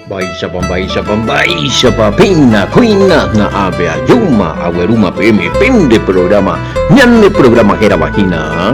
Mba'éichapa, mba'éichapa, mba'éichapa péina kóina na'ápe ajúma aguerúma peẽme pende programa, ñane programa hérava hína.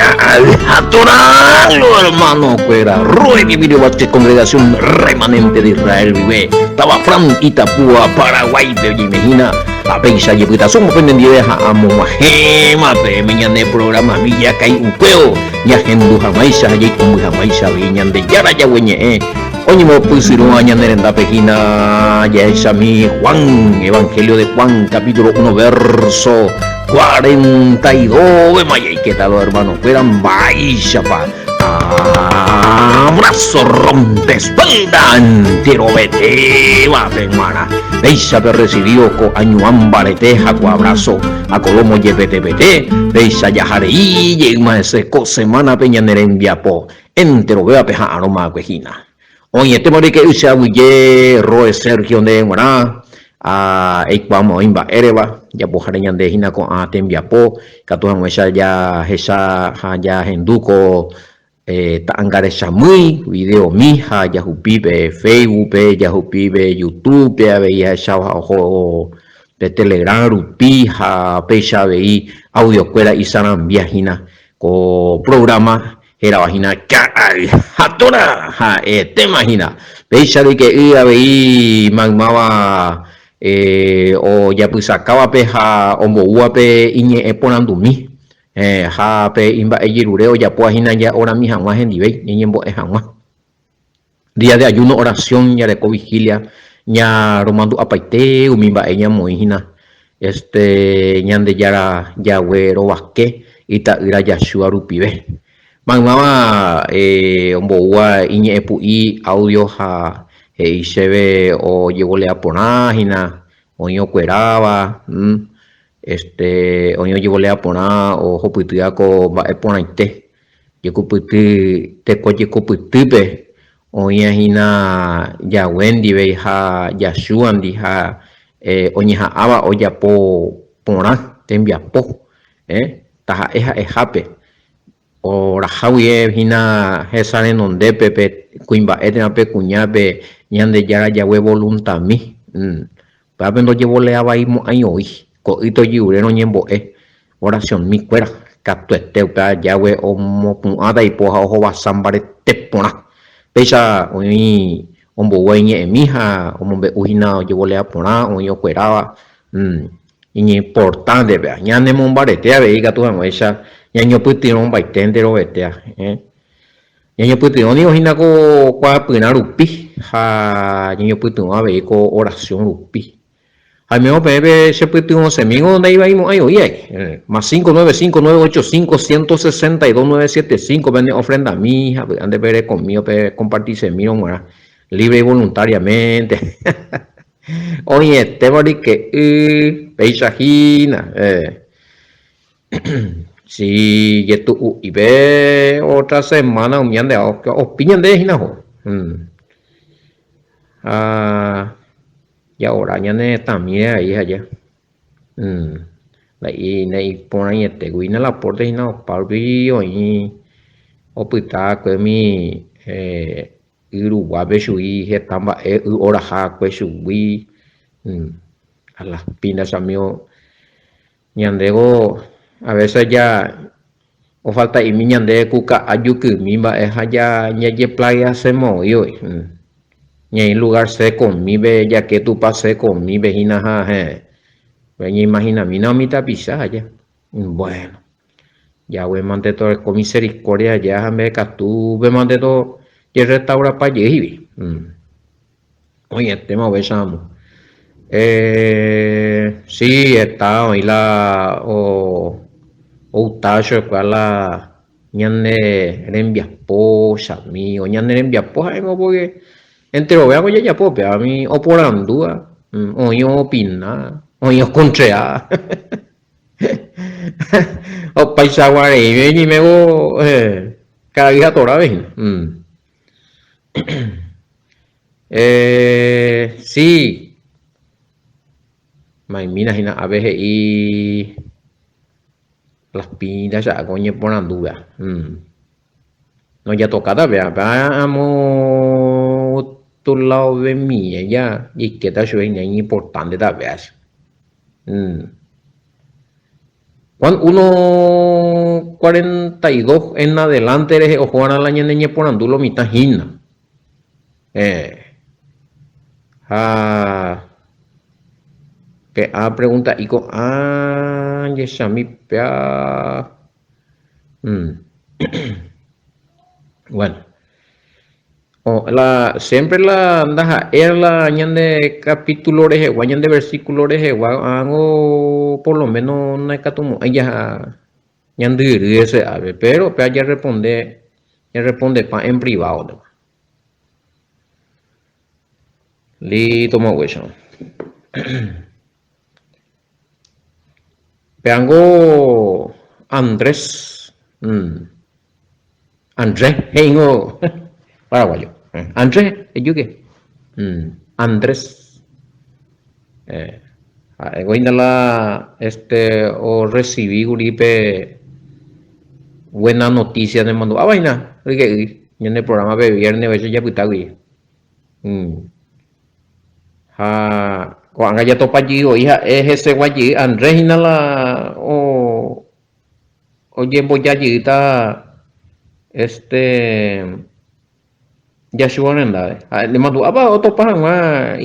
Ka'atorãlo hermano-kuéra, Roy Bibilio Vázquez Congregación Remanente de Israel guive, táva Fran Itapúa, Paraguáipe ojeime hína, ha péicha jepytasóma penendive ha amog̃uahẽma peẽme ñane programa Villa Kai'ukuévo, ñahendu hag̃uáicha ha jaikumby hag̃uáicha avei Ñandejára Jahue ñe'ẽ oñemopysyrõva ñane rendápe hína jahechami Juan, Evangelio de Juan, capítulo 1, verso 42 véma jaikéta los hermano-kuéra mba'éichapa abrazo rompe espalda enterovetévape g̃uarã. Péicha perrecibido ko añuã mbarete ha ko abrazo ha ko lomo jepetepete, péicha jaha rei jeýma hese ko semánape ñane rembiapo enterovévape ha'arõma akue hína. Oĩetéma oreke'y che aguyje Roe Sergio ndéve g̃uarã, ha eikuaáma oĩ mba'éreva japoháre ñande hína ko'ã tembiapo, ikatu hag̃uáicha jahecha ha jahendu ko ta'anga rechamýi, videomi ha jahupi pe Facebook-pe, jahupi pe YouTube-pe avei jahecháva ha oho pe Telegram rupi ha péicha avei audio-kuéra isarambia hína ko programa hérava hína Ka'ay ha Tora ha'etéma hína. Péicha roike'y avei maymáva ojapysakávape ha omboúvape iñe'ẽ porandumi ha pe imba'ejerure ojapóva hína ja'orami hag̃ua hendivéi ñañembo'e hag̃ua. Día de ayuno, oración, jareko vigilia, ñaromandu'apaite umi mba'e ñamoĩ hína este Ñandejára Yahweh rovake ita'ýra Yahshua rupive. Maymáva omboúva iñe'ẽpu'i audio ha he'i chéve ojevolea porã hína, oĩ okueráva, este oĩ ojevolea porã ohupytýva ko mba'e porãite. Jekupyty teko jekupytýpe oĩva hína Yahweh ndive ha Yahshua ndi ha oñeha'ãva ojapo porã tembiapo, taha'e ha'ehápe, oraha guive hína hesa renondépe pe kuimba'e térã pe kuña pe Ñandejára Yahweh voluntami. Upévape ndojevolea vai mo'ãi oĩ, ko'ýte oje'urérõ ñembo'e, oracionmi kuéra, katuete upéva Yahweh omopu'ãta ipo ha ohovasa mbarete porã. Péicha oĩ omboúva iñe'ẽmi ha omombe'u hína ojevolea porã, oĩ okueráva, iñimportánte péva. Ñanemombarete avei ikatu hag̃uáicha ñañopytyvõmbaite enterovetéa. Ñañopytyvõ ningo hína ko kuaapyrã rupi ha ñañopytyvõ avei ko orasión rupi. Ha oimérõ peẽ pe chepytyvõsemígo ndaivaimo'ãi oĩ ai. Más 5 9 5 9 8 5 162 9 7 5 pene ofrendami ha vy'ánte perekomío pekompartisemírõ g̃uarã libre y voluntariamente. Oĩetéva ryke'y péicha hína. Si jetu'u'ive otra semana umi ñande opi ñande hína ho. Ha ja'ora ñane retãmíre avei aja. Nda'i naiporãiete guive la aporte hína opárupi oĩ opyta va'ekue umi y ruguápe chugui heta mba'e y oraha va'ekue chugui. A las pínta chamigo. Ñandévo a veces ja ofalta'imi ñande ku ka'a jukymi mba'e ha ja jajeplageasemoĩ voi. Ñaĩ lugar secomipe, jake tupa secomipe hína ha héẽ. Ñañeimahinamína umi tapicha aja. Bueno, Yahweh mante toreko misericordia aja ha mbeguekatu mante tojerrestaurapa jey hígui. Oĩetéma upéicha ramo. Eh, sí, heta oĩ la outáva chupekuéra la ñane rembiapo chami o ñane rembiapo ha'éngo porque enterovéva ojejapo upéva umi oporandúva, oĩ oopina, oĩ okontrea. Opaichagua reíme ñaimévo karai ha toráve hína. Eh, sí. Maimína hína ápe he'i las pintas cha'áko oñeporandúva. No jatokáta péva, péva amo otulaovemie ja jaikéta chupe hína iñimportánteta péva che. Juan 1:42 en adelante rehe oho va'erã la ñane ñeporandu lo mitã hína. Ha pe'a pregunta'i ko'ã jechami péa. Bueno. La, siempre la ndaha'éi la ñande capítulo rehegua, ñande versículo rehegua, ko'ág̃a por lo menos ndaikatumo'ãi jaha ñandyry hese ápe, pero péva jarresponde, jarrespondepa en privado. Listo upéicharõ. Péango Andrés, Andrés he'ingo paraguayo. Andrés, ejúke. Andrés. Ha'éngo hína la este orresivi kuri pe buena noticia nemandu'áva hína ryke'y ñane programa-pe viernes vaicha japytágui. Ha ko'ág̃a jatopa jey voi ha'e hesegua jey Andrés hína la ojemboja jeýta este Yahshua rendápe. Ha'e nemandu'ápa otopa hag̃ua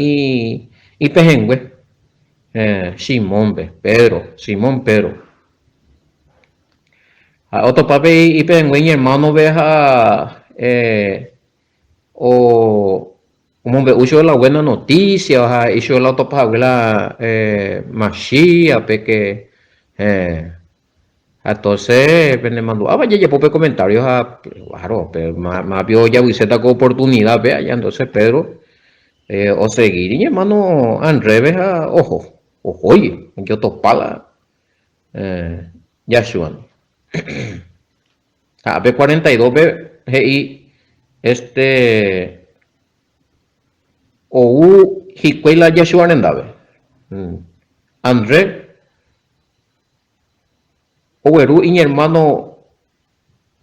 ipehẽngue Simónpe, Pedro, Simón Pedro. Ha'e otopa pe ipehẽngue iñermánope ha Omombe'u chupe la buena noticia ha he'i chupe la otopa hague la Masíape ke ha entonces penemandu'áva jajapo pe comentario ha claro pe mápi ojavyséta ko oportunidad pe aja entonces Pedro osegi iñermano Andrépe ha oho, ohóje ojotopa la Yahshua-ndi. Ha pe 42-pe he'i, Este, ou hikuái la Yahshua rendápe. André ogueru iñermáno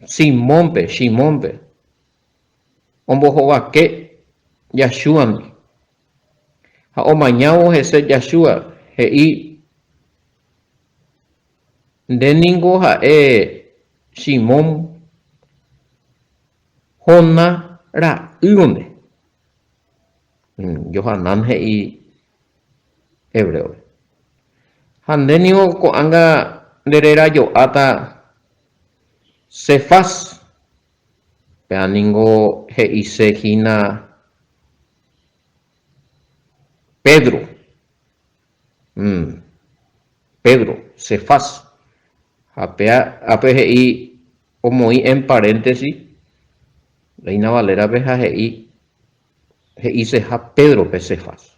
Simónpe, Simónpe, ombohovake Yahshua-ndi. Ha omañávo hese Yahshua, he'i, Nde ningo ha'e Simón Jona ra'ýrõnde. Johanán he'i hebréope. Ha nde ningo ko'ág̃a nde rerajo'áta Cefas, péva ningo he'ise hína Pedro. Pedro, Cefas. Ha péa ápe he'i omoĩ en paréntesis Reina Valera-pe ha he'i he'iseha Pedro-pe Cefas.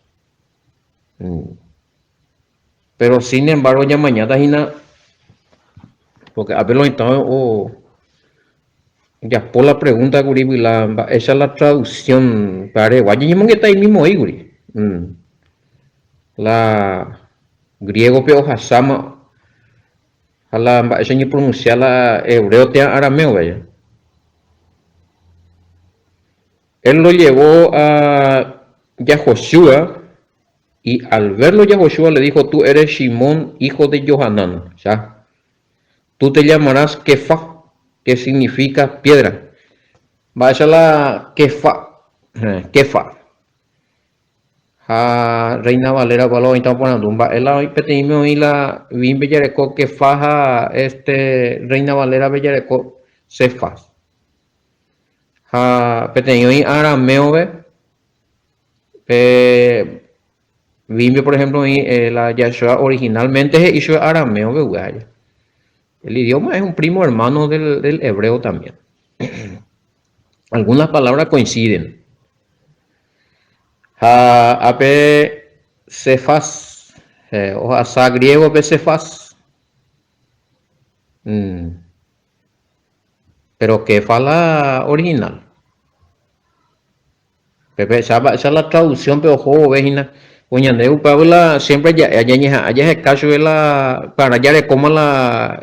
Pero sin embargo ñamañáta hína porque ápe lo oĩta ojapo la pregunta kuri la mba'éicha la traducción paregua ñañemongetaimi oĩ kuri. La griégope ohasáma ha la mba'éicha oñepronunsia la hebreo térã arameo vaya. Él lo llevó a Yahoshua y al verlo Yahoshua le dijo, tú eres Simón, hijo de Johanán. Ya. Tú te llamarás Kefa, que significa piedra. Mba'éicha la Kefa, Kefa. Ha Reina Valera Palo oĩta oporandu mba'e la oĩ peteĩme oĩ la Bimbe jareko Kefa ha este Reina Valera-pe jareko Cefas. Ha peteĩ oĩ arameo-pe, pe Bimbe por ejemplo oĩ eh, la Yahshua originalmente he'i chupe arameo-pe upe aja. El idioma es un primo hermano del, del hebreo también. Algunas palabras coinciden. Ha ápe Cefas, ohasa griégope Cefas. Péro Kefa la orihinál. Pehecha mba'éicha la traduksiónpe oho vove hína. Ko ñande upévagui la siémpre ja'e ñañeha'ã jaheka chupe la para jarekóma la.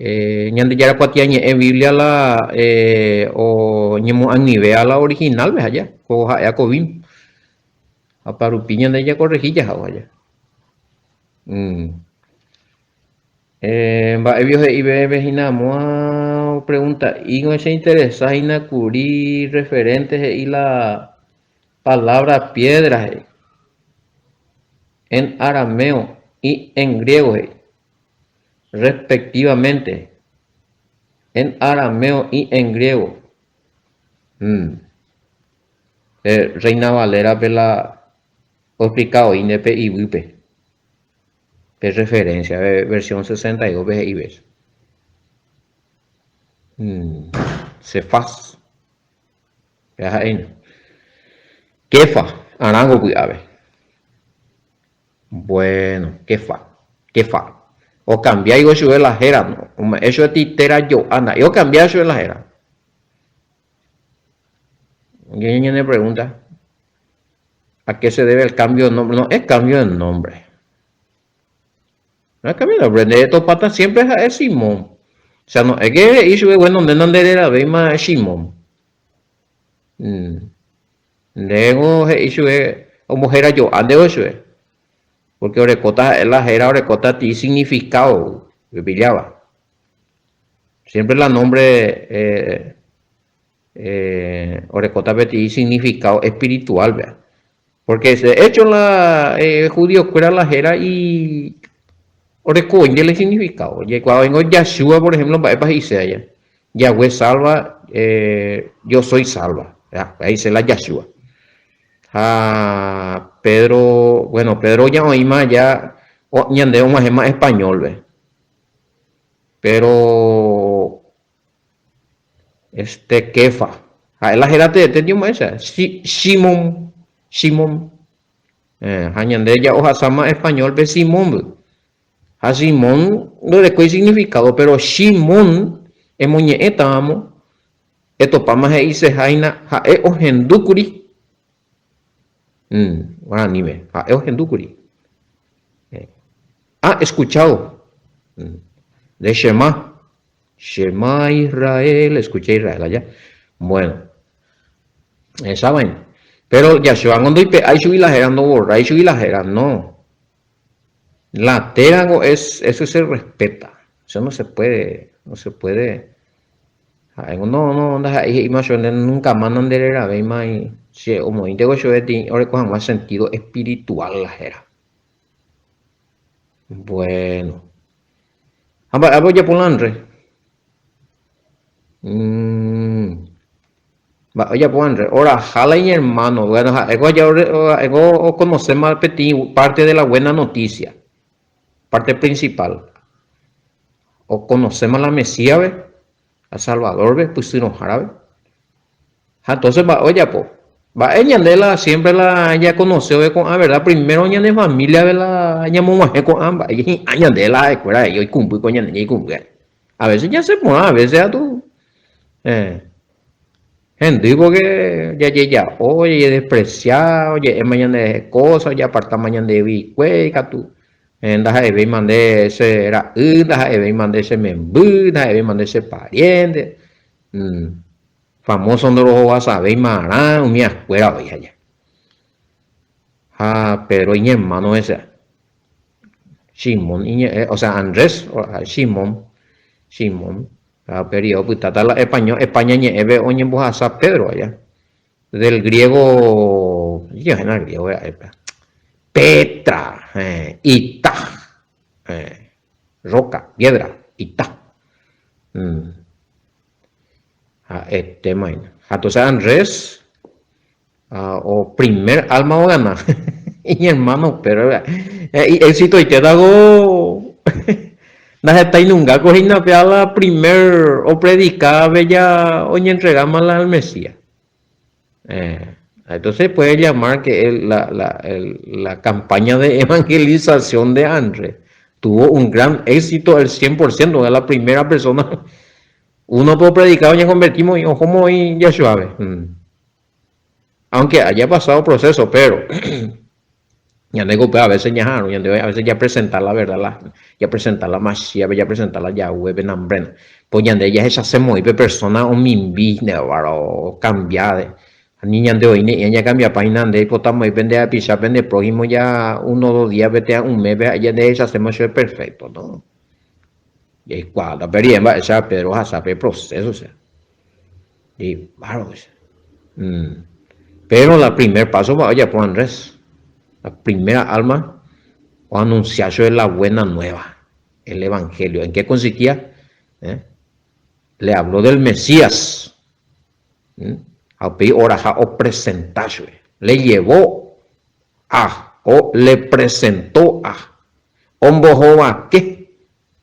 Ñandejára Kuatiañe'ẽ Biblia la oñemoag̃uivéva la original-pe ha ja, ko ha'éva ko Bim. Ha pa rupi ñande jakorrehi jahávo ha ja. Mba'évi he'i peẽme hína amóa pregunta'i che interesa hína kuri referente he'i la palabra piedra he'i en arameo y en griego he'i respectivamente en arameo y en griego. Reina Valera-pe la oexplika oĩne pe ivýpe. Pe referencia pe versión 62-pe he'i ves. Cefas. Péva ha'éina. Kefa, arãngo py'ápe. Bueno, Kefa, Kefa. Okambiáigo chupe la héra, ome'ẽ chupe titera jo'a, nda'éi okambia chupe la héra. Ñane pregunta, ¿a qué se debe el cambio de nombre? No es cambio de nombre. No es cambio de nombre, nde topáta siempre ha'e Simón. O sea, no es que he'i chupe, bueno, nde nandereravéima Simón. Ndéngo he'i chupe, omboherajo'a ndévo chupe. Porque orekóta ha'e la héra orekóta ti significado, pepilláva. Siempre la nombre eh, eh, orekóta peteĩ significado espiritual, vea. Porque de hecho la eh, judío-kuéra la héra y oreko oĩnte la significado. Jaikuaa oĩngo Yahshua, por ejemplo, mba'épa he'ise aja. Yahweh salva, eh, yo soy salva. Ya, he'ise la Yahshua. Ha Pedro, bueno, Pedro ya oĩma ya ñande og̃uahẽma español-pe. Pero este Kefa, ha'e la héra teete ñomo'ẽcha, Simón, Simón. Eh, ha ñande ja ohasáma español-pe Simón-pe. Ha Simón ndorekói significado, pero Shimón emoñe'ẽtavamo, etopáma he'iseháina ha'e ohendúkuri. Guaraníme, ha'e ohendúkuri. Ha escuchado de Shema. Shema Israel, escucha Israel allá. Bueno, esa vaina. Pero Yahshua ndoipe'ái chugui la héra, ndoborrái chugui la héra, no. La térango es, eso se respeta. Eso no se puede, no se puede. Ha'éngo no, no, ndaha'éi he'íma chupe nde nunca más nandereravéima che omoĩnteko chupe peteĩ oreko hag̃ua sentido espiritual la héra. Bueno. Ha mba'épa ojapo la Andrés? Mm. Mba'e ojapo Andrés? Oraha la iñermano. Bueno, ha'éko ha'éko okonoséma peteĩ parte de la buena noticia. Parte principal. Okonoséma la Mesías-pe, al Salvador-pe, pysyrõhárape. Ha entonces mba'e ojapo? Mba'e ñande la siempre la jakonoseve ko'ã verdad, primero ñane familia-pe la ñamog̃uahẽ ko'ã mba'e, hi'ã ñande la ha'ekuéra he'i oikũmby ko ñande ñaikũmby. A veces ñasẽ porã, a veces katu eh, hendy porque jajeja'o, jajedesprecia, oje'éma ñanderehe cosa, ojeapartáma ñandehegui hikuái katu ndaha'evéima nde che ra'y, ndaha'evéima nde che memby, ndaha'evéima nde che pariente. Famoso ndorohovasavéimarã umi akuéra oĩ aja. Ha Pedro iñermáno hese. Simón iñe'ẽ, o sea, Andrés, Simón, Simón. Ha upe rire opytáta la español, España ñe'ẽpe oñembohasa Pedro aja. Del griego, ja'éna griego ra'épe. Petra, ita, roca, piedra, ita. Ha'etéma hína. Ha entonces Andrés o primer alma ogana iñermano Pedro éxitoitéta ko ndahetái nunga ko hína péva la primer opredika ja oñentregáma la al Mesías. Entonces puede llamar que el, la, la, el, la campaña de evangelización de Andrés tuvo un gran éxito, el 100%, es la primera persona. Uno puede predicar, oñe convertimos y ojo y Yahshua. Aunque haya pasado proceso, pero. Ñandéko upéva a veces ñaha'arõ, ñande a veces japresenta la verdad, la, japresenta la Masíape, japresenta la Yahwehpe, nambre. Po ñande jahechasemoĩ pe persona omimbi ndevara okambia, ni ñande oĩ ne'ĩra ñakambiapa hína nde eipotamoĩ pende rapicha, pende prójimo ja uno dos díape térã un mépe ha'e ñande jahechasema chupe perfecto, no. Jaikuaáta pe rire mba'éicha Pedro ohasa pe proceso, o sea. Péro la primer páso mba'e ojapo Andrés, la primera álma oanunsia chupe la buena nueva, el evangelio. En qué consistía? Le habló del Mesías. Ha upéi oraha opresenta chupe. Le llevó a, o le presentó a, ombohovake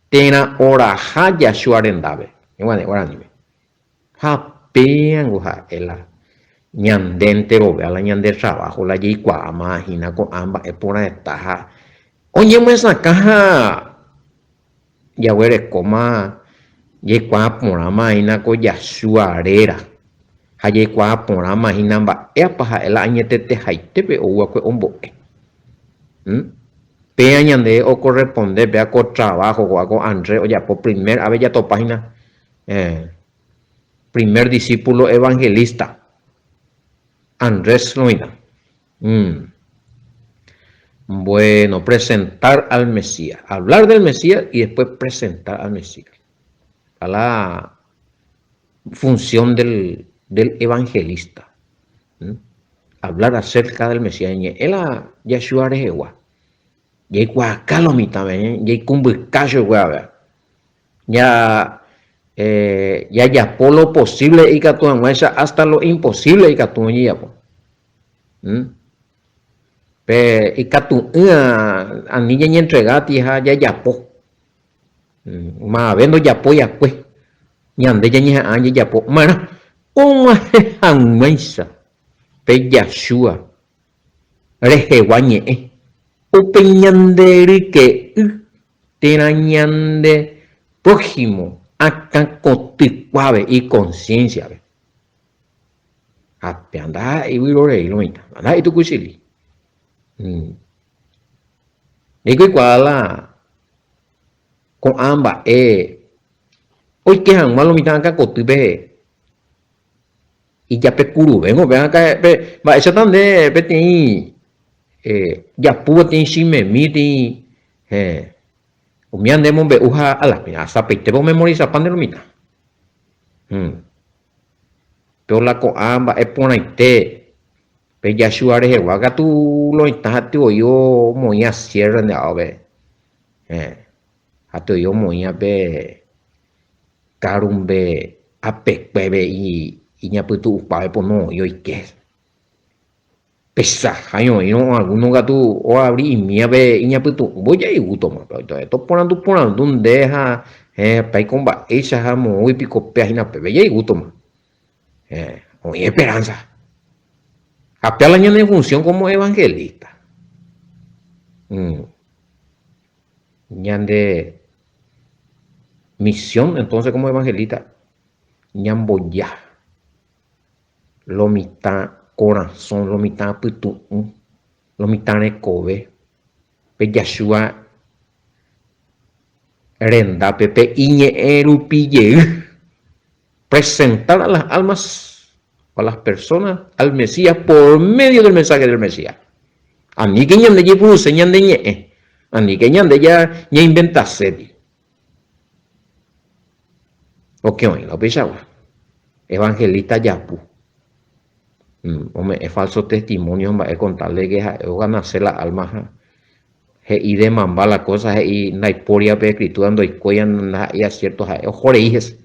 térã oraha Yahshua rendápe. Ñeguane guaraníme. Ha péango ha'e la ñande enterove la ñande trabajo la jaikuaáma hína ko'ã mba'e porãeta ha oñemyesakã ha jaguerekóma jaikuaa porãma hína ko Yahshua réra ha jaikuaa porãma hína mba'épa ha'e la añetetehaitépe ou va'ekue ombo'e. Péa ñande okorresponde péa ko trabajo ko'ã ko Andrés ojapo primer ave jatopa hína. Primer discípulo evangelista, Andrés roĩta. Bueno, presentar al Mesías. Hablar del Mesías y después presentar al Mesías. A la función del, del evangelista. Hablar acerca del Mesías. Ñe'ẽ la Yahshua rehegua. Jaikuaaka lo mitãme, jaikumbyka chugui avei. Jajapo lo posible ikatu hag̃uáicha hasta lo imposible ikatu ojejapo. Pe ikatu'ỹ ani ñañentregati ha jajapo. Mavave ndojapói akue, ñande ñañeha'ã jajapo. Marã og̃uahẽ hag̃uáicha pe Yahshua rehegua ñe'ẽ, upe ñande ryke'y térã ñande prójimo akãkotykuáve iconciencia-pe. Ha péa ndaha'éi vyrorei lo mitã, ndaha'éi tukuchili. Jaikuaa la ko'ã mba'e oike hag̃ua lo mitã akãkotýpe Ijapekuruvéngo péva pe mba'éichata nde peteĩ japu peteĩ chimemi peteĩ umíva nde emombe'u ha a la asapeitépe omemorisapa nde lo mitã. Péro la ko'ã mba'e porãite pe Yahshua rehegua katu lo mitã ha tyvoi omoĩa cierre nde aópe ha tyvoi omoĩa pe Karumbe apekuépe iñapytu'upápe pono oĩ oike. Pesahái oĩrõ algúno katu oavri imíape iñapytu'ũmbo jaigútoma, toporandu porandu nde ha hẽpáiko mba'éicha ha moõgui piko péa hína pépe jaigútoma. Oĩ esperanza. Ha péa la ñane función como evangelista. Ñande misión entonces como evangelista ñamboja lo mitã korasõ, lo mitã apytu'ũ, lo mitã rekove, pe Yahshua rendápe pe iñe'ẽ rupi jey, presentar a las almas o a las personas al Mesías por medio del mensaje del Mesías. Aníke ñande jepuruse ñande ñe'ẽ, aníke ñande ñainventaséti. Oke oĩ la upeichagua. Evangelista japu. Ome'ẽ falso testimonio mba'e con tal de que ha'e oganase la alma ha he'i demamba la cosa, he'i ndaipória pe escritura ndoikói ndaha'éi acierto ha'e oho rei hese.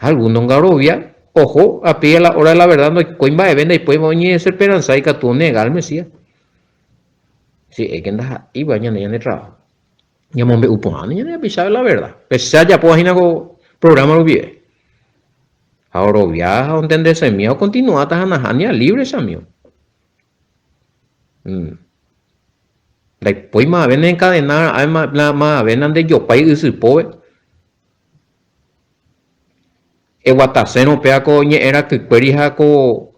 Ha alguno ngarovia oho api a la hora de la verdad ndoikói mba'eve ndaipóiva oñedeseperansa ikatu onega al Mesías. Si es que ndaha'éiva ñande ñande trabajo. Ñamombe'u porãne ñande rapichápe la verdad. Pe che ajapóva hína ko programa rupive. Ha orovia ha ontendesemía okontinuáta ha nahániri libre che amigo. Ndaipói mavave ne encadena mavave nandejopái ysypópe. Eguatasérõ péva ko ñe'ẽ rakykuéri ha ko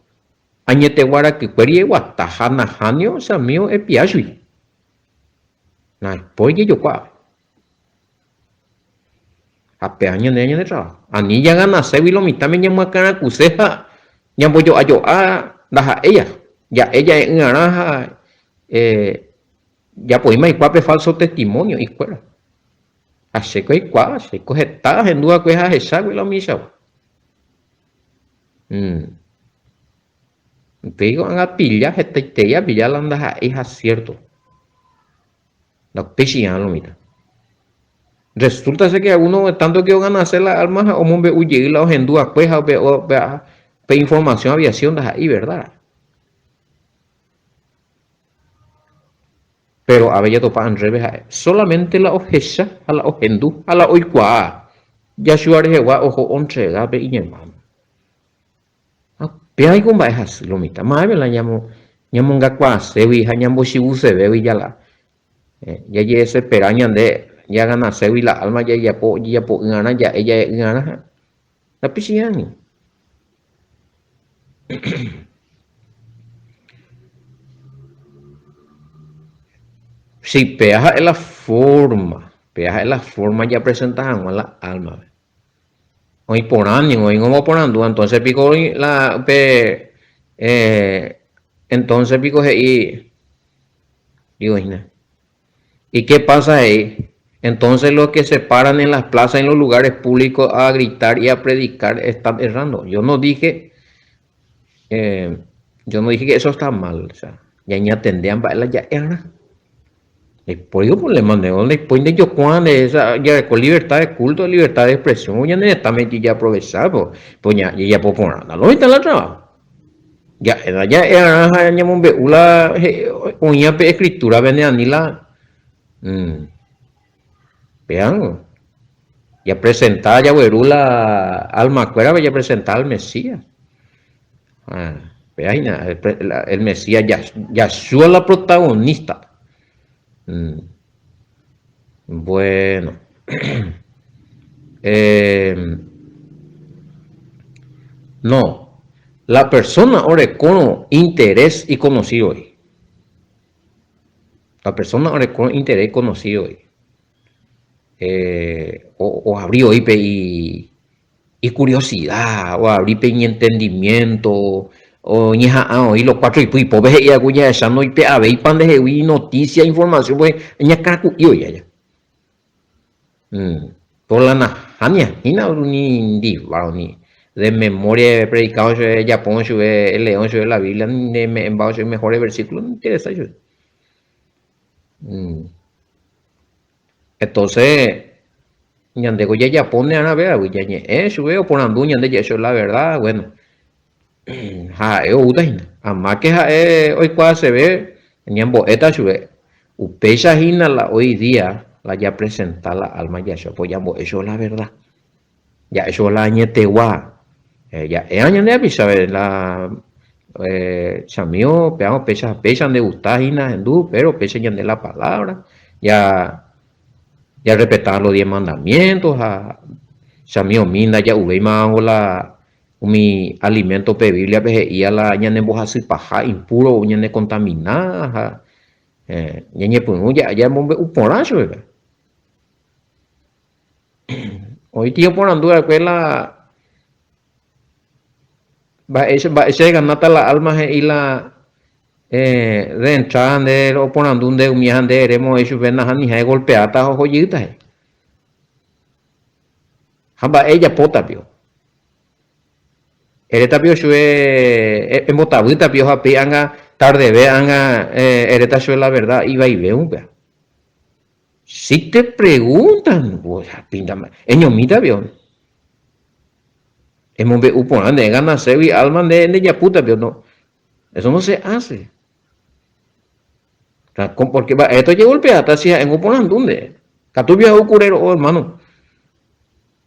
añetegua rakykuéri eguata ha nahániri che amigo epia chugui. Naipói jejokuaa. Ha péva ñande ñande trabajo. Ani jaganaségui lo mitãme ñamyakãrakuse ha ñambojo'ajo'a ndaha'éiva. Ja'e ja'e'ỹarã ha japoíma hikuái pe falso testimonio ikuéra. Ha chéko aikuaa, chéko heta ahendu va'ekue ha ahechágui la umichagua. Upéi ko'ág̃a apilla, hetaiterei apilla la ndaha'éiha cierto. Ndaupéichai'arã lo mitã. Resulta ser que alguno tanto que oganase la alma ha omombe'u jey la ohendu va'ekue ha pe información había sido ndaha'éi verdad. Pero ave jatopa Andrépe ha'e solamente la ohecha ha la ohendu ha la oikuaa Yahshua rehegua oho ontrega pe iñermáno. Ha upéva piko mba'e hasy lo mitã. Ma'ẽve la ñamongakuaaségui ha ñambochivusevégui jala jajedesespera ñande jaganaségui la alma jajapo jajapo'ỹarã ja'e ja'e'ỹarã ha ndapichi'ãmi. Si péa ha'e la forma, péa ha'e la forma japresenta hag̃ua la alma-pe. Oĩ porã ningo, oĩ omoporandúva, entonces piko la upe entonces piko he'i, digo hína, y qué pasa he'i, entonces los que se paran en las plazas, en los lugares públicos a gritar y a predicar están errando. Yo no dije, yo no dije que eso está mal, o sea, ñañatendéva mba'e la ja'éarã. Ndaipóri problema nde, ndaipóri ndejokuaa nde, jareko libertad de culto, libertad de expresión ñane retãme jajeaprovecha po, jajapo porã, oĩta la trabajo. Ja'éna ja'e'arã ha ñamombe'u la oĩva pe escritura-pe ne ani la péango. Japresenta jagueru la alma-kuérape japresenta al Mesías. Péa hína, el Mesías, Yahshua la protagonista. Bueno. No, la persona orekórõ interés iconocido-gui. La persona orekórõ interés iconocido-gui. Oabri voi pe icuriosidad, oabri pe iñentendimiento, oñeha'ã oĩ los cuatro ipy ipópe he'i va'ekue jahecha ndoipe'avéipa ndehegui noticia, información, pues iñakãku'i oĩ aja. Por la nahániri hína ni ndivárõ ni de memoria epredikárõ chupe, ejapórõ chupe, eleérõ chupe la Biblia, ni neme'ẽmbárõ chupe mejores versículos, nointeresái chupe. Entonces, ñandéko jajapóne arã pévagui, ñañe'ẽ chupe, oporandu ñande ja'e chupe la verdad, bueno, ha ha'e oúta hína. Amáke ha'e oikuaaseve, ñambo'éta chupe. Upéicha hína la hoy día la japresenta la alma jacho, pues ñambo'e chupe la verdad. Ja'e chupe la añetegua. Ja'éva ñande rapichápe la chamígo péva péicha ha péicha nde gusta hína ahendu, péro péicha ñande la palabra, ja jarrespeta los diez mandamientos ha chamígomi ndaja'uvéimavango la umi alimento pe Bíbliape he'íva la ñanembohasypaha impuro ñanekontamina ha ñañepyrũ ñamombe'u porã chupe. Oĩ tio oporandu va'ekue la mba'éicha mba'éicha eganáta la alma he'i la de entrada nde oporandu nde umi ha nde ere mo'ãi chupe nahaniha egolpeáta ha oho jeýta he'i. Ha mba'e ejapóta pio. Eréta pio chupe embotavýta pio ha péi ág̃a tardeve ág̃a eréta chupe la verdad ivaive upéva. Si te preguntan, eñomíta pio. Emombe'u porã nde ganaségui alma nde ndejapúta pio. No, eso no se hace. Porque mba'éta ojegolpeáta si ha'éngo oporandu nde. Katu pio ha'u kure ro'o, hermano.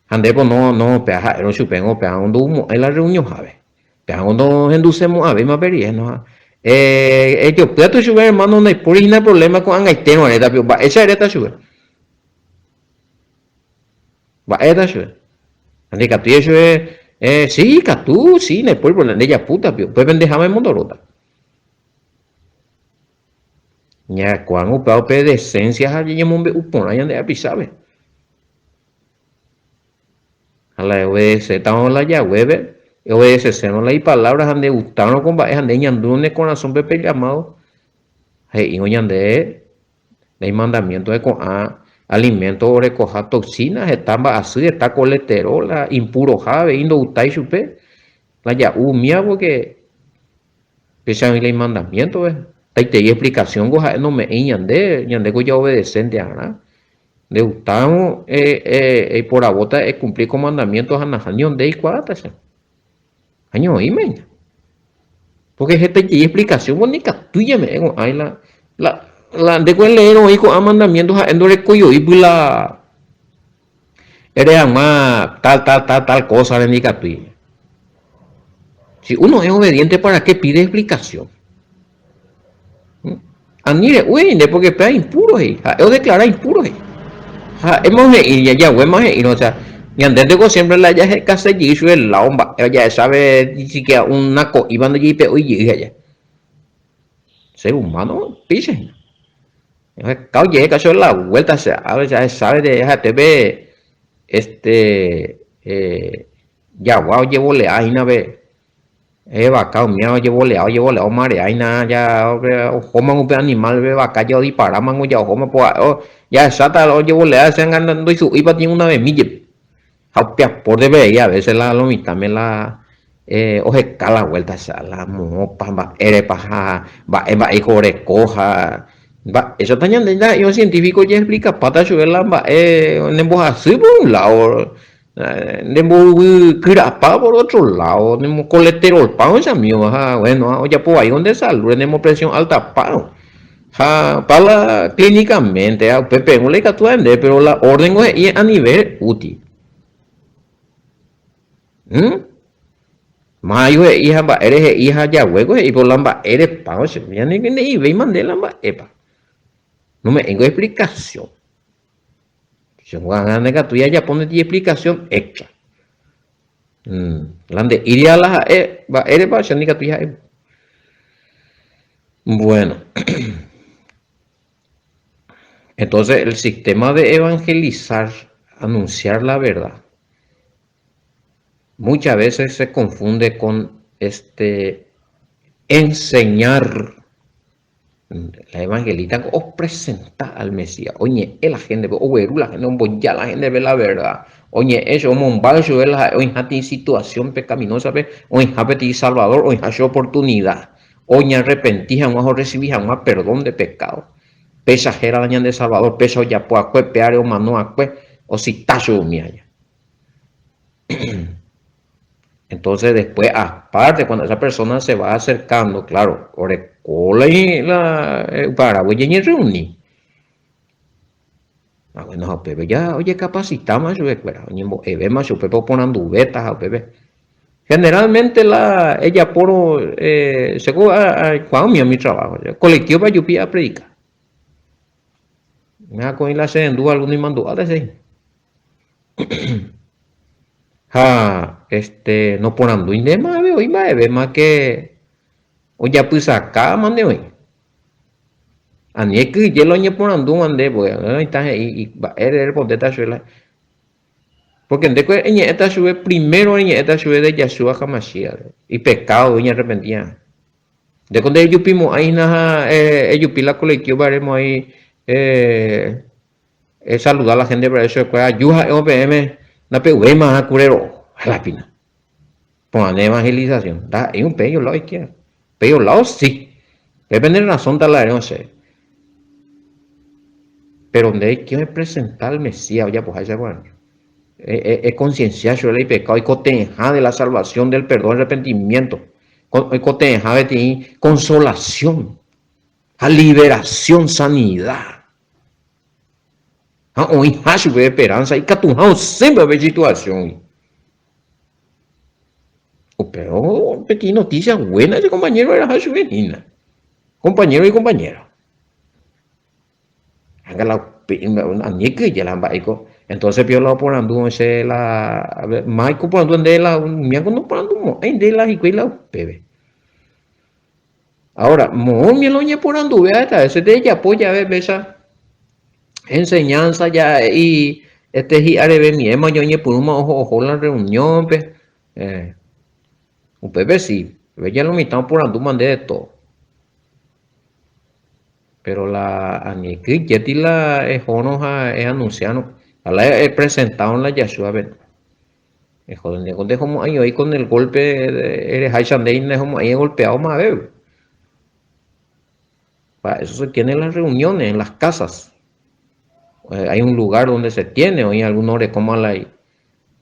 Ha ndépo no, no, péa ha'érõ chupéngo péa ndoumo'ãi la reunionhápe. Péango nohendusemo'ãvéima pe rire, no. Ejopýatu chupe hermano, ndaipóri hína problema ko'ag̃aitérõ eréta pio. Mba'éicha eréta chupe? Mba'éta chupe? Ha ndaikatúi chupe, si, ikatu, si, ndaipóri problema, ndejapúta pio, upépe ndeháma emotoróta. Ñakuãngo upéva upe decencia ha ñañemombe'u porã ñande rapichápe. Ha la eobedesétarõ la jaguépe, eobedecesérõ la ipalabra ha ndegustárõ ko mba'e ha nde eñandúrõ ne korasõpe pe llamado, he'írõ ñande la imandamiento de ko'ã alimento orekoha toxina, heta mba'asy, heta colesterol ha impuroha avei ndogustái chupe la ja'u umíva porque péicha oĩ la imandamiento-pe. Hetaitei explicación-ko ha'e nome'ẽi ñande, ñandéko jaobedesénte arã. Ndegustárõ eiporavóta ekumpli ko mandamiento ha nahániri nde eikuaáta che. Ha ñoĩma hína. Porque hetaitei explicación ko ndikatúi ñame'ẽ ko'ã la, la, la ndéko eleérõ oĩ ko'ã mandamiento ha'e ndorekoioípy la ere hag̃ua tal, tal, tal, tal cosa-re ndikatúi. Si uno es obediente, ¿para qué pide explicación? Ani re'u he'i nde porque péva impuro he'i, ha'e odeclara impuro he'i. Ha'éma he'i, jaguéma he'írõ, o sea, ñandénteko siempre la jahekase jey chupe lado mba'e jahecháve ni siquiera una ko'íva ndojeipe'ói jey aja. Ser humano péicha hína. Oheka ojeheka chupe la vuelta che ápe jahecháve ha'etépe este jagua ojevolea hína pe Pe vaka umíva ojevolea, ojevolea omarea hína ja ohóma upe animal pe vaka ja odiparámango ja ohóma po ha'e jahecháta ojevolea hese anga ndoisu'úipa ni una vemi jepe. Ha upe apórte pevei a veces la lo mitãme la oheka la vuelta che la moõpa mba'érepa ha mba'e mba'éiko oreko ha mba'éichata ñande ndaha'éi científico ojeexplikapáta chupe la mba'e nembohasy por un lado. Nemboyvy kyrapa por otro lado, nemocolesterolpa oĩ chamigo ha bueno ha ojapo vaívo nde salud nemopresión altapárõ. Ha pa la clínicamente ha upépe la ikatu ha'e ndéve pero la orden ko he'i anive útil. Májo he'i ha mba'ére he'i ha jaguéko he'i por la mba'érepa che ñane nde'ivéima nde la mba'épa. Nome'ẽiko explicación. Che g̃uarã ndaikatúi ajapo ndetei explicación extra. La nde'íria la ha'e mba'érepa che ndaikatúi ha'e. Bueno. Entonces el sistema de evangelizar, anunciar la verdad, muchas veces se confunde con este enseñar La evangelista opresenta al Mesías, oñe'ẽ la gente-pe, ogueru la gente, omboja la gente-pe la verdad, oñe'ẽ chupe, omombáy chupe la ha'e oĩha peteĩ situación pecaminosa-pe, oĩha peteĩ Salvador, oĩha che oportunidad oñearrepenti hag̃ua ha orrecibi hag̃ua perdón de pecado. Péicha héra la ñande Salvador, péicha ojapo akue, péare omano akue, osita chupe umi aña. Entonces después, aparte, cuando esa persona se va acercando, claro, oreko la, la upe oñeñerreuni. Ah, bueno, ha upépe ya ojekapacitáma chupekuéra, oñembo'evéma chupe oporanduvéta ha upépe. Generalmente la ejapórõ, eh, chéko aikuaa umi mi trabajo, colectivo-pe ajupi apredika. Ñakoĩ la cherendúva algún imandu'áta che. Ha este noporandúi ndéma avei oĩ mba'evéma ke ojapysaka mante oĩ. Ani ekyhyje la oñeporandúva nde, porque oĩta he'i mba'ére erespondéta chupe la. Porque ndéko eñe'ẽta chupe primero eñe'ẽta chupe de Yahshua HaMashiach, ipecado oñearrepentía. Ndéko ndejupimo'ãi hína ha ejupi la colectivo remoĩ Esaluda la gente para chupekuéra aju ha'évo peẽme ndape'uvéima ha kure ro'o. Ha la pina. Porã ne evangelización. Ndaha'éi upéi olao oikéva. Upéi olao si. Pe pene razón ta la erõ chéve. Pero nde eike oepresenta al Mesías ojapoháicha ko'ág̃a. Econciencia chupe la ipecado oikotevẽha de la salvación, del perdón, arrepentimiento. Oikotevẽha peteĩ consolación ha liberación, sanidad. Ha oĩha chupe esperanza ikatuha osẽ mba'eve situación-gui. Upérõ peteĩ noticia buena che compañero eraha chupe hína. Compañero y compañera. Anga la upe ani ekyhyje la mba'éiko. Entonces pio la oporandu che la máiko oporandu nde la umíako noporandumo'ãi nde la hikuái la upépe. Ahora, moõ miel oñeporanduve heta veces te ejapo jave péicha enseñanza ja he'i este hi'arevemiéma oñepyrũma oho oho la reunión-pe. Eh, upépe si, upépe ya lo mitã oporandúma ndéve todo. Pero la añeky jeti la ehórõ ha eanunciárõ, ha la epresentárõ la Yahshua-pe. Eho ndéko ndehomo'ãi oĩ con el golpe ereháicha ndéi ndehomo'ãi egolpeado mavégui. Para eso se tiene las reuniones en las casas. Eh, hay un lugar donde se tiene, oĩ alguno orekóma la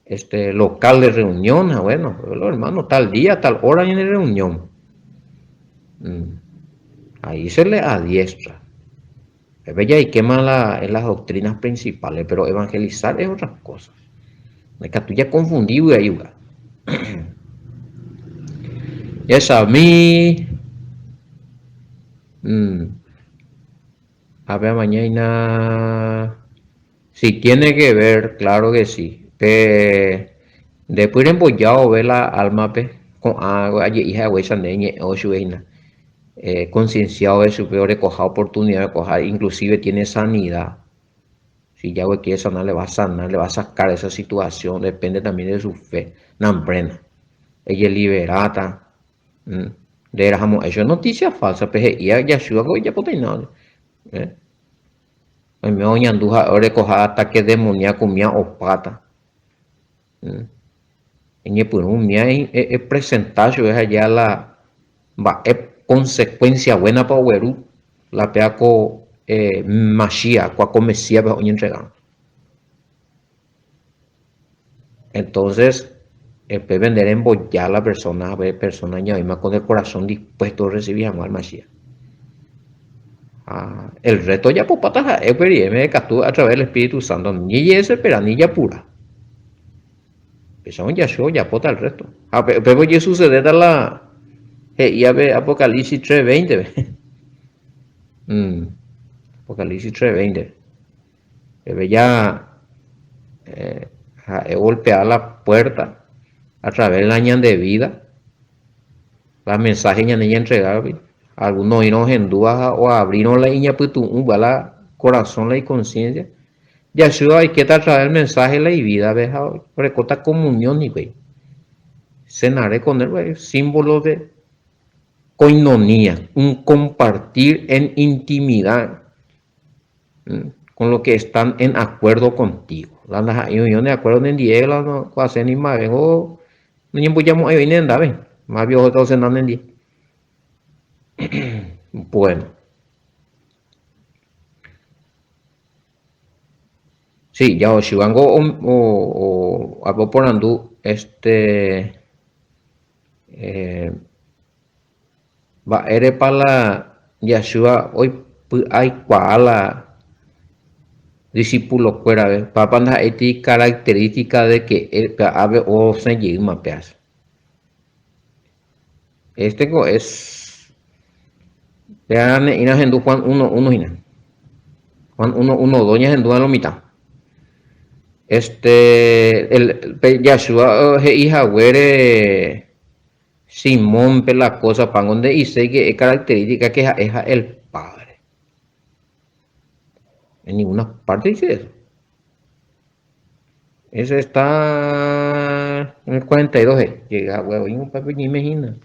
este local de reunión, ha bueno, los hermanos, tal día, tal hora ñane reunión. Mm. Ahí se le adiestra. Pépe jaikéma la, en las doctrinas principales, pero evangelizar es otra cosa. Ndaikatúi jakonfundi vy'a'i vy'a. Jahechami. Mm. Ápe amañáina. Si tiene que ver, claro que sí. Pe nde py remboja vove la alma-pe, ko'ã aje'i haguéicha nde ñe'ẽ ochupe hína. Eh, concienciado de chupe orekoha oportunidad orekoha, inclusive tiene sanidad. Si Yahweh quiere sanar, le va a sanar, le va a sacar de esa situación, depende también de su fe. Nambrena. Ejeliberáta. Mm. Nde erahamo'ã chupe noticia falsa, pe he'íva Yahshua ko ijapotaina. Eh. Oime oñandu ha'e orekoha ataque demoníaco umía opáta. Eñepyrũ umía epresenta chupe ha ja la mba'e consecuencia buena-pa ogueru la péva ko Mashiach, kua ko Mesías-pe oñentregárõ. Entonces, upépe nde remboja la persona, pe persona ñaoĩma con el corazón dispuesto orrecibi hag̃ua al Mashiach. Ha el resto ojapopáta ha'e upe rire katu a través del Espíritu Santo, ni jejesespera ni japura. Péicha ojacho ojapóta el resto. Ha upépe ojesucedéta la he'íva pe Apocalipsis 3:20-pe. Mm. Apocalipsis 3:20. Upépe ja ha'e ogolpea la puerta a través la ñande vida, la mensaje ñande ñantrega rupi. Alguno oĩrõ ohendúva ha oabrírõ la iñapytu'ũva la korasõ, la iconciencia, Yahshua oikéta a través el mensaje la ivídape ha orekóta comunión hikuái. Cenaré con él símbolo de koinonía, un compartir en intimidad. Con lo que están en acuerdo contigo. La ndaha'éi oĩrõ de acuerdo nendive la oase ni mba'evéngo noñembojamo'ãi voi nendápe. Más bien ohóta osena nendive. Bueno. Sí, jaochývango oporandu este eh, Mba'érepa la Yahshua oipy'aikuaa la discipulokuérape? Papa ndaha'éiti característica de que él pya'ápe osẽ jeýma péa. Este ko es péa ne'ĩra hendu Juan 1.1 hína. Juan 1.1.2 ñahendúva lo mitã. Este, el, pe Yahshua he'i haguére Simón-pe la cosa pango nde'iséi que es característica que ha'e ha el Padre. En ninguna parte dice eso. Ese está en el 42, eh. Llega huevo, y un papi ni imagina.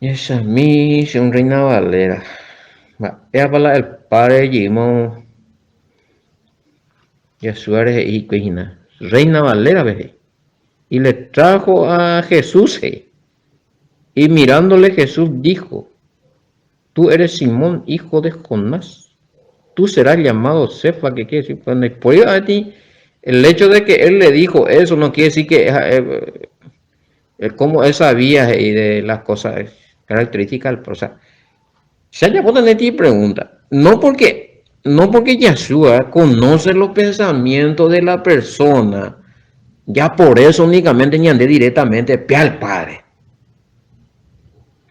Esa mi, un Reina Valera. Va, para el padre, llegamos. Yeshua rehe hikuái hína. Reina Valera he'i. Y le trajo a Jesús he'i. Y mirándole Jesús dijo, Tú eres Simón, hijo de Jonás. Tú serás llamado Cefa, que quiere decir, pues no a ti. El hecho de que él le dijo eso no quiere decir que eh, como él sabía y de las cosas características, o sea, se llamó tener pregunta. No porque, no porque Yahshua conoce los pensamientos de la persona, ya por eso únicamente ñande directamente pe al Padre.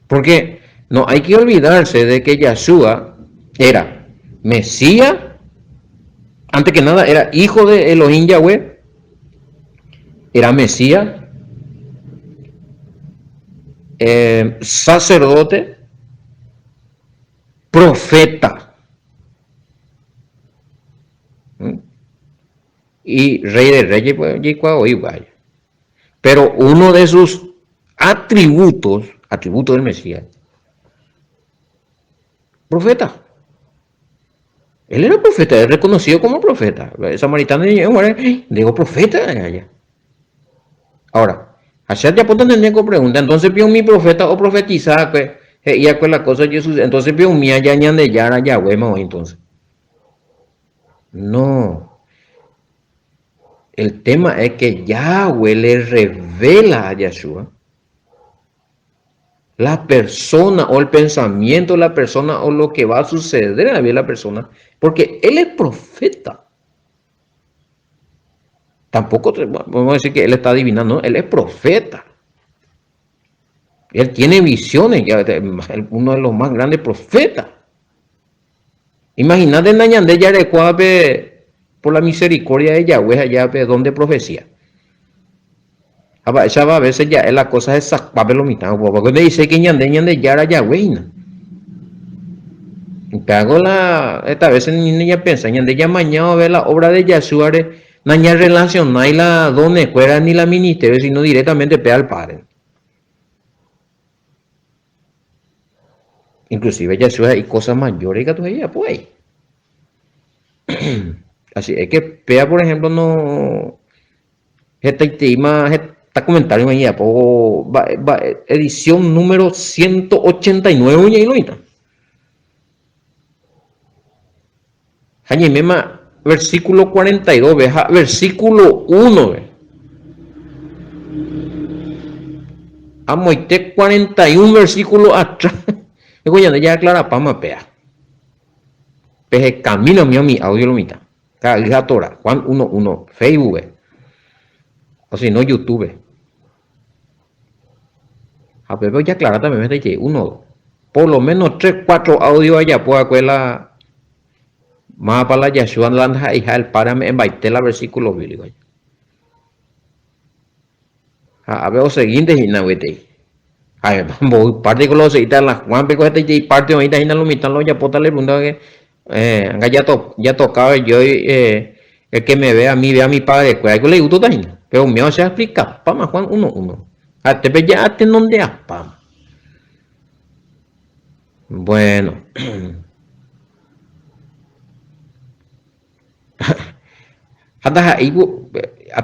Porque no hay que olvidarse de que Yahshua era Mesías, antes que nada era hijo de Elohim Yahweh, era Mesías. Sacerdote, profeta y rey de reyes jaikuaa voi upéva. Pero uno de sus atributos, atributo del Mesías, profeta. Él era profeta, es reconocido como profeta. El samaritano ñe'ẽ digo profeta allá. Ahora, ha che ajapóta nde ko pregunta, entonces pe umi profeta oprofetiza va'ekue, he'i va'ekue la cosa Jesús, entonces pe umi aja Ñandejára Yahweh-ma oĩ entonces. No. El tema es que Yahweh le revela a Yahshua la persona o el pensamiento de la persona o lo que va a suceder en la vida de la persona, porque él es profeta. Tampoco podemos decir que él está adivinando, no, él es profeta. Él tiene visiones, ya, uno de los más grandes profetas. Imagínate na ñande jarekuápe por la misericordia de Yahweh allá pe don de profecía. Ha mba'éichapa a veces ja'e la cosa hesakuápe lo mitã opu'ãva. Porque nde'iséi que ñande Ñandejára Yahweh hína. Upévako la heta veces ni ñapensa, ñande ñamaña vove la obra de Yahshua-re nañarrelacionái la dones-kuéra ni la ministerio, sino directamente pe al Padre. Inclusive Yahshua he'i cosas mayores ikatu he'i apo ai. Así es que péa por ejemplo no hetaiteíma heta comentario oĩ apo mba'e mba'e edición número 189 oñe'ẽ oĩta. Ha ñaiméma versículo 42-pe ha versículo 1-pe. Amoite 41 versículo atrás. Ko ñande jaaclarapáma péa. Pehekamína umi umi audio lo mitã. Ka'aguy ha Torá, Juan 1, 1, Facebook-pe. O si no, YouTube-pe. Ha upépe ojeaclaráta meme hetaiterei, uno, dos. Por lo menos tres, cuatro audio ajapo va'ekue la mávapa la Yahshua la ndaha'eiha el Padre ame'ẽmbaite la versículo bíblico. Ha ápe osegínte hína guetei. Ha mboy parte ko la osegíta la Juan-pe ko hetaiterei parte oĩta hína lo mitã la ojapóta le pregunta que anga jatoka yo el que me ve a mí ve a mi padre kuéra ko la igustota hína. Pero umíva che aexplicapáma Juan 1 1. Ha'etépe ja'atenondeapáma. Bueno. Ha ndaha'éi ku,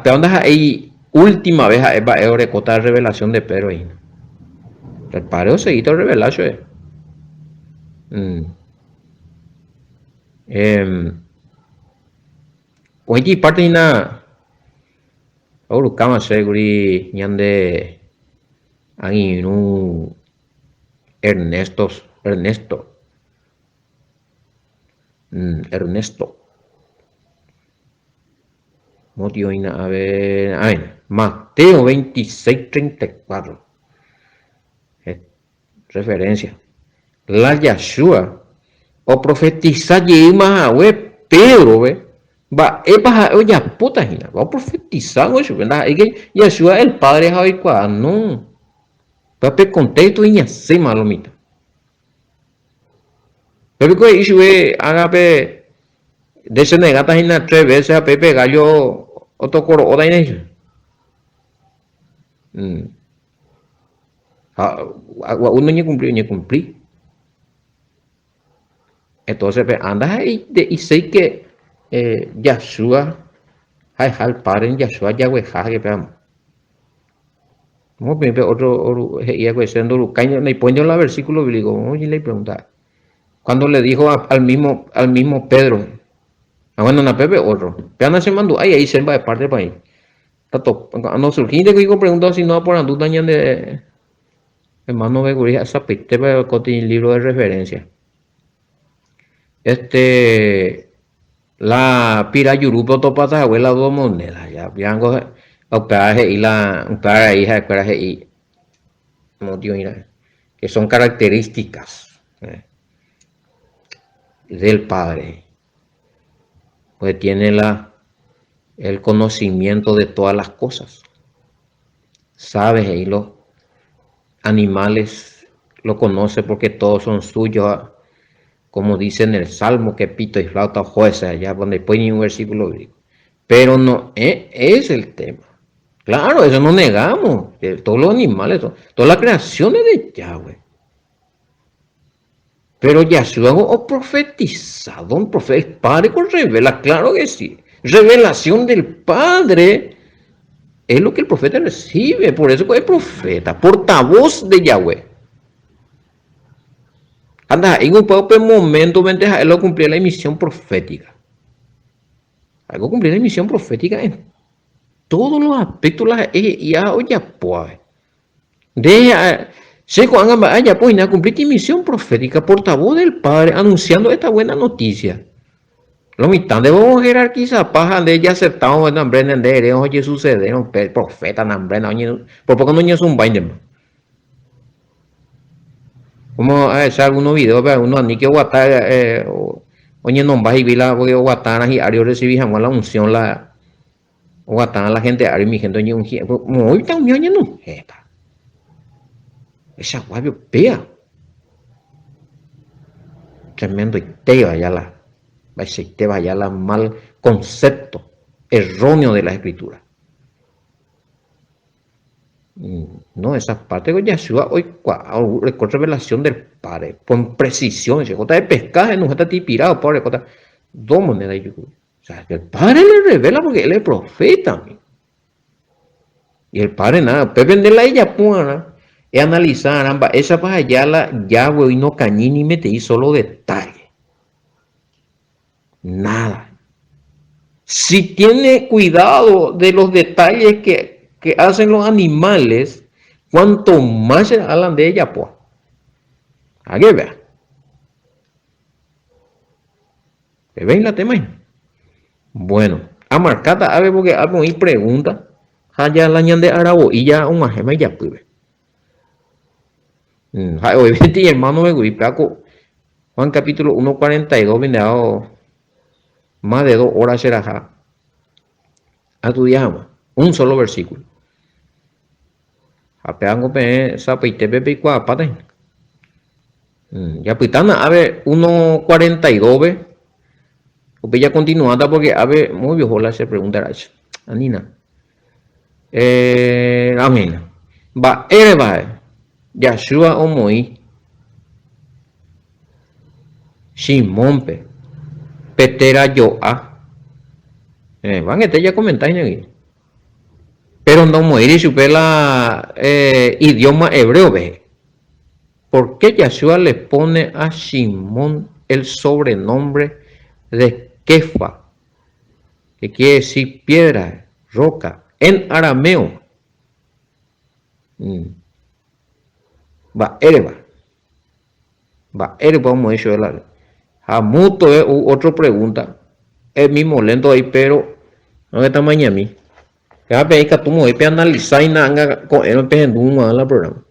péva ndaha'éi última vez ha'e mba'e orekóta revelación de Pedro hína. El padre osegíta orrevela chupe. Mm. Eh, oĩta iparte hína orukáma che kuri ñande angirũ Ernesto, Ernesto. Ernesto. Moti oĩna a ver, a ver, Mateo 26, 34. Referencia. La Yahshua oprofetiza jeýma hague Pedro-pe mba'épa ha'e ojapóta hína. Oprofetizávo chupe, ndaha'éi que Yahshua el Padre ha oikuaa, no. Pe contexto iñasẽma lo mitã. Pe piko he'i chupe ágã pe nde che negáta hína tres veces ha pe gallo otokoro'óta hína chupe. Ha gua'u noñekumpli, oñekumpli. Entonces pe anda he'i nde'iséi que Yahshua ha'eha el Padre, Yahshua jagueha jepe amo. Moõ peẽ pe otro he'i va'ekue che ndorukái ndaipóinte la versículo bíblico, oĩ la ipregunta. Cuando le dijo al mismo, al mismo Pedro, ah bueno, nape pe otro, péva nachemandu'ái ahí che mba'e parte pa ahí. Tato, no surgínte ko pregunta sino aporandúta ñande hermano Beguri ha sapytépe ko libro de referencia. Este La pira jurúpe otopata hague la dos monedas, ya piángo upéva he'i la upéva rei ha'ekuéra he'i motĩ oĩrã que son características del padre, pues tiene la el conocimiento de todas las cosas, sabe he'i lo. animales lo conoce porque todos son suyos, como dice en el Salmo que pito y flauta ojo ese allá donde pone ni un versículo bíblico. Pero no es el tema. Claro, eso no negamos. Todos los animales, toda la creación es de Yahweh. Pero Yahshua o profetizado, un profeta, el Padre con revela, claro que sí. Revelación del Padre es lo que el profeta recibe, por eso es profeta, portavoz de Yahweh. Ha ndaha'éi upe momento-pente ha'e la ocumplir la misión profética. Ha'e ocumplir la misión profética en todos los aspectos la ha'e he'íva ha ojapóvape. Nde ha'e, che ko'ág̃a mba'e ajapo hína acumplíta misión profética, portavoz del Padre, anunciando esta buena noticia. Lo mitã nde vos jerarquizapa ha nde jaceptárõ nambre nde ere ojesucederõ pe profeta nambre na oñe por poco noñesumbáintema. Como ahecha algunos videos pe algunos aníke oguata oñenomba hikuái la porque oguatárã hi'ári orecibi hag̃ua la unción la oguatárã la gente ári umi gente oñeungi moõita umi oñenuhẽta. Echaguápe upéva. Tremendoitéva ya la mba'eichaitéva ya la mal concepto erróneo de la escritura. No, esa parte ko Yahshua oikuaa oreko revelación del Padre con precisión, che kóta de pesca henuhẽta tipira opa orekóta dos monedas ijukúpe. O sea, el Padre le revela porque él es profeta. Y el Padre nada, upépe nde la ejapo va'erã eanalisa va'erã mba'éichapa aja la Yahweh oinokañy ni peteĩ solo detalle. Nada. Si tiene cuidado de los detalles que, que hacen los animales, cuanto más será la nde ejapóva. Age vea. Pevéi la tema hína. Bueno, amarkáta ápe porque ápe oĩ pregunta ha ja la ñande aravo'i ja og̃uahẽma ijapýpe. Ha'e voi peteĩ hermano-pe kuri, péva ko Juan capítulo 1, 42 pe nde'ávo más de dos horas che raha astudia hag̃ua, un solo versículo. Ha pévango peẽ sapy'aitépe peikuaapáta hína. Japytána ápe 1, 42-pe, upéi jakontinuáta porque ápe muy viejo la che pregunta ra'y. Anína. Amén. Mba'érepa Yahshua omoĩ Simónpe pe téra jo'a? Vangete jakomenta hína gui. Péro ndomoĩri chupe la idioma hebréope. Por qué Yahshua le pone a Simón el sobrenombre de Kefa? Que quiere decir piedra, roca, en arameo. Mba'érepa? Mba'érepa omoĩ chupe la Ha mutove ou otro pregunta, el mismo lento ahí, pero no tamañami. Péva peẽ ikatu moĩ peanalisáina ág̃a ko'ẽrõ pehendu g̃uarã la programa.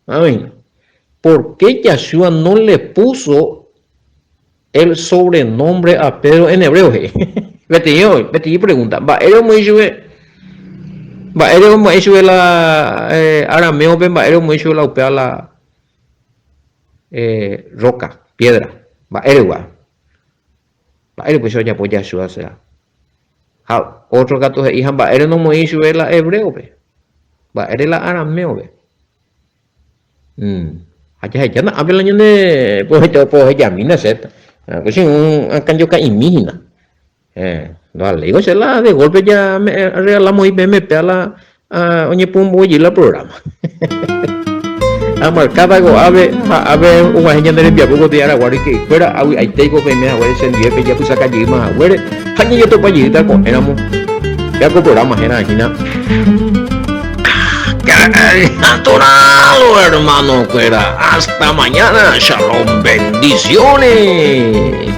Amén. ¿Por qué Yahshua no le puso El sobrenombre a Pedro en hebreo he'i. Peteĩ oĩ, peteĩ pregunta. Mba'ére omoĩ chupe, mba'ére omoĩ chupe la eh, araméope, mba'ére omoĩ chupe la upéva la eh, roca, piedra. Mba'éregua. Mba'ére upéicha ojapo Yahshua será. Ha otro katu he'i, ha mba'ére nomoĩ chupe la hebréope. Mba'ére la araméope. Ha jahejána ápe la ñande pohejamína che ko che akãjoka'imi hína. Ndovaléiko che la de golpe ja arregalamos peẽme péa la oñepomboguejy la programa. Amarkáta ko'ápe ha ápe og̃uahẽ ñande rembiapo ko tĩ aragua ryke'ykuéra avy'aitéiko peime haguére chendive pejapysaka jeýma haguére ha ñañotopa jeýta ko'ẽramo. Péa ko programa héra hína. Atorado, hermano-kuéra. Hasta mañana. Shalom. Bendiciones.